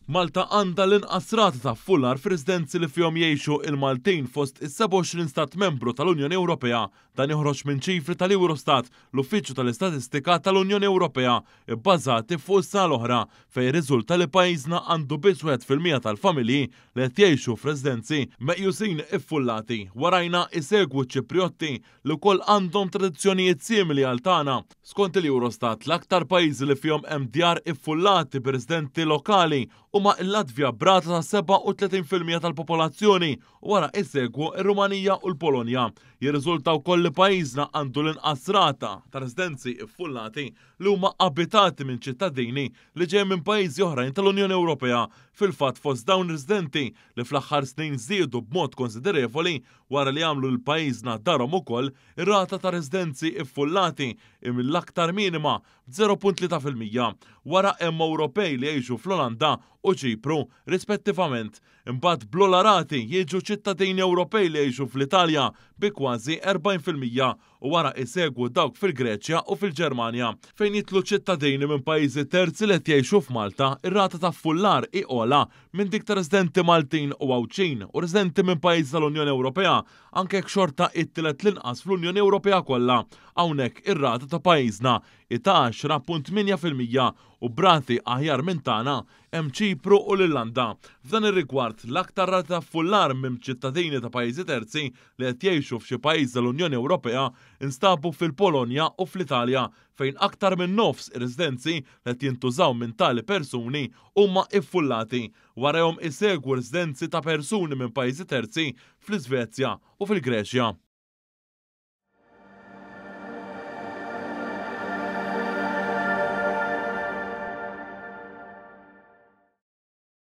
Malta għandha l-inqas rata ta' ffullar f'residenzi li fihom jgħixu il-Maltin fost is-27 stat membru tal-Unjoni Ewropea. Dan joħroġ minn ċifri tal-Eurostat, l-Uffiċċju tal-Istatistika tal-Unjoni Ewropea, ibbażati fuq is-sena l-oħra, fejn irriżulta li pajjiżna għandu biss 1% tal-familji li qed jgħixu f'residenzi meqjusin iffullati. Warajna isegwu ċ-Ċiprjotti li wkoll għandhom tradizzjonijiet simili għal tagħna. Skont il-Eurostat, l-aktar pajjiżi li fihom hemm djar iffullati b'residenti lokali huma l-Latvja b'rata ta' 37% tal-popolazzjoni u wara isegwu r-Rumanija u l-Polonja. Jirriżulta wkoll li pajjiżna għandu l-inqas rata ta' residenzi ffullati li huma abitati minn ċittadini li ġejjin minn pajjiżi oħrajn tal-Unjoni Ewropea. Fil-fatt fost dawn residenti li fl-aħħar snin żdiedu b'mod konsiderevoli wara li għamlu lil pajjiżna darhom ukoll, ir-rata ta' residenzi ffullati hi mill-aktar minima b'0.3%. Wara hemm Ewropej li jgħixu fl-Olanda u Ċipru, rispettivament. Imbagħad bl-ogħla rati jiġu ċittadini Ewropej li jgħixu fl-Italja bi kważi 40% u wara isegwu dawk fil-Greċja u fil-Ġermanja. Fejn jidħlu ċittadini minn pajjiżi terzi li qed jgħixu f'Malta, ir-rata ta' ffullar hi ogħla minn dik ta' residenti Maltin u Għawdxin u residenti minn pajjiżi tal-Unjoni Ewropea, anke jekk xorta hi t-tielet l-inqas fl-Unjoni Ewropea kollha. Hawnhekk ir-rata ta' pajjiżna hi ta' 10.8% u b'rati aħjar minn tagħna hemm Ċipru u l-Irlanda. F'dan ir-rigward, l-aktar rati ta' ffullar minn ċittadini ta' pajjiżi terzi li qed jgħixu f'xi pajjiż tal-Unjoni Ewropea nstabu fil-Polonja u fl-Italja, fejn aktar minn nofs ir-residenzi li qed jintużaw minn tali persuni huma ffullati. Warajhom isegwu residenzi ta' persuni minn pajjiżi terzi fl-Iżvezja u fil-Greċja.